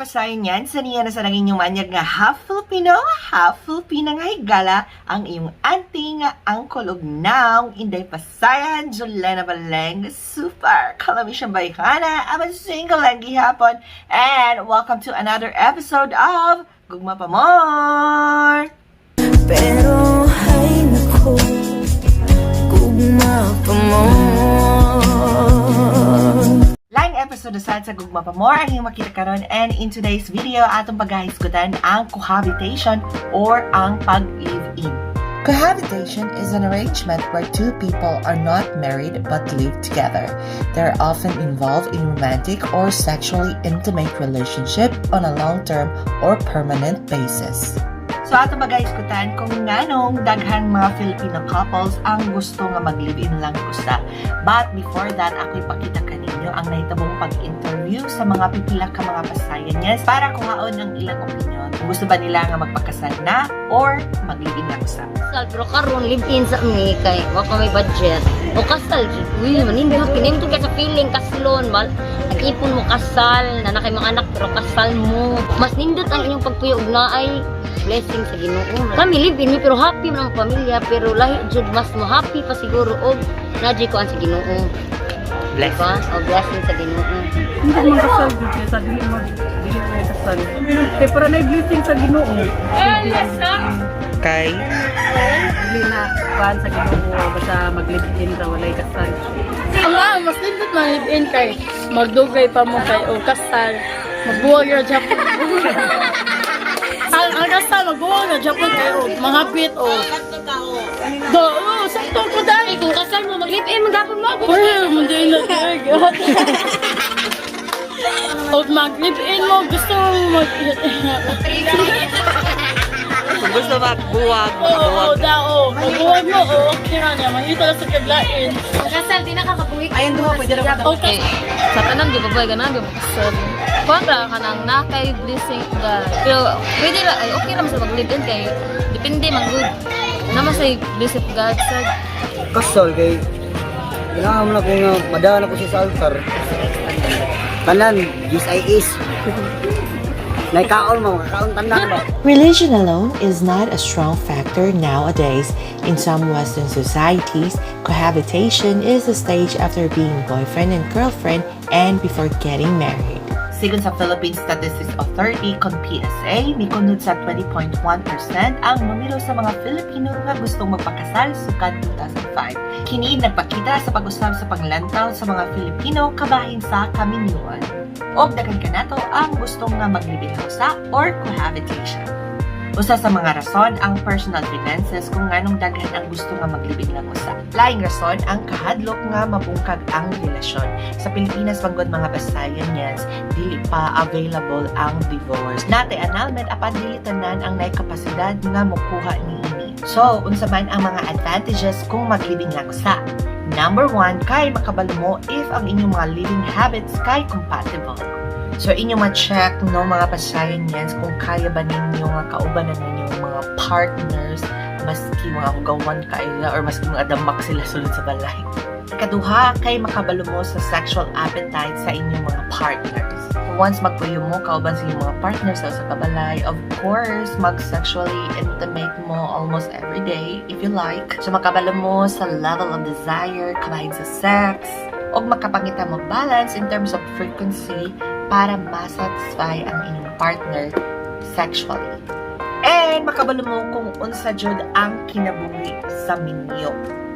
Pasayan yan, sa niya na sa naging inyong manyag nga half Filipino, half Filipina nga higala, ang iyong auntie nga ang kulog naong Inday Pasayan, Julena Baleng, super kalamisyang bayhana, I'm a single lang gihapon, and welcome to another episode of Gugma Pa More! Pero ay nako, gugma pa more. Laing episode sad sa Gugma Pa More ang iyong makita karon, and in today's video, atong paghahisgutan ang cohabitation or ang pag-live-in. Cohabitation is an arrangement where two people are not married but live together. They are often involved in romantic or sexually intimate relationship on a long-term or permanent basis. So ato paghahisgutan kung nganong daghang mga Filipino couples ang gusto nga mag-live-in lang usa. But before that, ako ipakita kaninyo ang nahitabong pag-interview sa mga pipila ka mga pasayan niya para kuhaon ang ilang opinion. Kung gusto ba nila nga magpakasal na or mag-live-in lang usa. Kasal, pero karon live in sa mi kay wa pa may budget. O kasal jud. Uy, manindot kinindot ka sa feeling kaslon, mal nag-ipon mo kasal, na na kay mga anak pero kasal mo. Mas nindot ang inyong pagpuyo og naay blessing sa Ginoo. Kami live in mi pero happy man ang pamilya, pero lahi jud, mas mo happy pa siguro og naa jud kuan sa Ginoo. Bless. Diba? O blessing sa Ginoo. Hindi man kasal jud kaya sa dili mag dili may kasal. Kay para na blessing sa Ginoo. Kay Dili na kuan sa Ginoo basta mag-live in ra, walay kasal. Ang mas nindot na live in kay magdugay pa mo kay o kasal. Magbuwag ra Japon. Ang kasal magbuwag ra Japon kay o mahapit o. Do, oh, sakto ko dahil. Kung kasal mo, mag-live in maghapon mo. Pero hindi na talaga. O mag-live in mo, gusto mo mag. Kung gusto magbuwag, Oo, da, oo. Magbuwag mo, oo, okay ra niya. Mangita lang sa kaglain. Ang kasal di na ka kabuhi. Okay. Sa tanan di ba boy ganang di ba kasal kuan ra ka nang na kay blessing God, pero pwede ra ay okay ra man sa mag live in kay depende man good naman sa blessing of God sa Kasal kay ganahan mo na kung madaan ako siya sa altar. Tanan, GSIS. Naikaon mo, makakaon tanan ba? Religion alone is not a strong factor nowadays. In some Western societies, cohabitation is a stage after being boyfriend and girlfriend and before getting married. Sigon sa Philippine Statistics Authority kon PSA, mikunod sa 20.1% ang numero sa mga Filipino nga gustong magpakasal sukad 2005. Kini nagpakita sa pag-usab sa panglantaw sa mga Filipino kabahin sa kaminyuan. Og daghan kanato ang gustong nga maglive-in usa or cohabitation. Usa sa mga rason ang personal finances kung nganong daghan ang gusto nga maglive-in lang usa. Laing rason ang kahadlok nga mabungkag ang relasyon. Sa Pilipinas man gud, mga basayan yes, dili pa available ang divorce. Naa tay annulment apan dili tanan ang naay kapasidad nga mokuha niini. So, unsa man ang mga advantages kung maglive-in lang usa? Number one, kay makabalo mo if ang inyong mga living habits kay compatible. So, inyong ma-check, no, mga pasayan yan, kung kaya ba ninyo nga kauban ng inyong mga partners, maski mga hugawan kaila or maski mga damak sila sulod sa balay. Ikaduha, kay makabalo mo sa sexual appetite sa inyong mga partners. Once magpuyo mo kauban sa inyong mga partners sa usa ka balay, of course, mag-sexually intimate mo almost every day if you like. So makabalo mo sa level of desire kabahin sa sex, o makapangita mo balance in terms of frequency para ma-satisfy ang inyong partner sexually. And makabalo mo kung unsa jud ang kinabuhi sa minyo.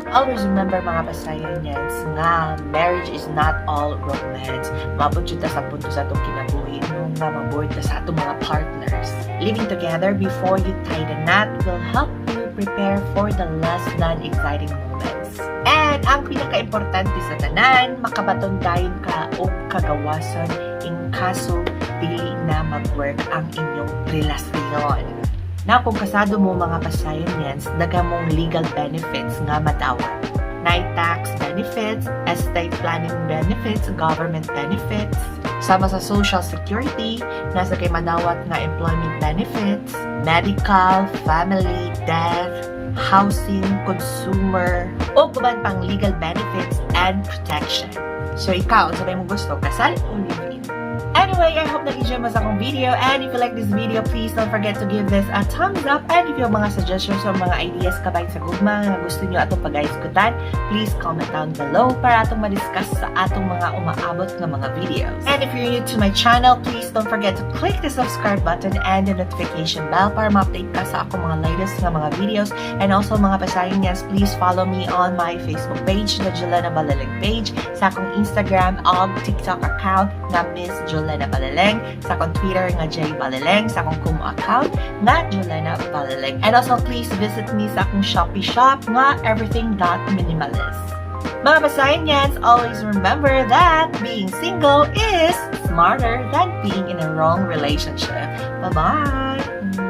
Always remember, mga pasayanyans, nga marriage is not all romance. Maabot jud ta sa punto sa atong kinabuhi no nga mabored ta sa atong mga partners. Living together before you tie the knot will help you prepare for the less than exciting moments. And ang pinaka-importante sa tanan, makabaton dayon ka og kagawason in kaso dili na mag-work ang inyong relasyon. Na kung kasado mo, mga pasayanyans, daghan mong legal benefits nga madawat. Naay tax benefits, estate planning benefits, government benefits, sama sa social security, naa sa kay madawat nga employment benefits, medical, family, death, housing, consumer, o uban pang legal benefits and protection. So ikaw, unsa mo gusto, kasal o live-in? Anyway, I hope nag-enjoy mo sa akong video, and if you like this video, please don't forget to give this a thumbs up, and if you have mga suggestions or mga ideas kabay sa gugma nga gusto nyo atong pag-isgutan, please comment down below para atong ma-discuss sa atong mga umaabot nga mga videos. And if you're new to my channel, please don't forget to click the subscribe button and the notification bell para ma-update ka sa akong mga latest nga mga videos. And also, mga basahin yes, please follow me on my Facebook page, the Jolena Baleleng page, sa akong Instagram og TikTok account nga Miss Jolena Baleleng, sa akong Twitter nga J Baleleng, sa akong Kumu account nga Jolena Baleleng. And also, please visit me sa akong Shopee shop nga everything.minimalist. Mga basahin yans, always remember that being single is smarter than being in a wrong relationship. Bye-bye!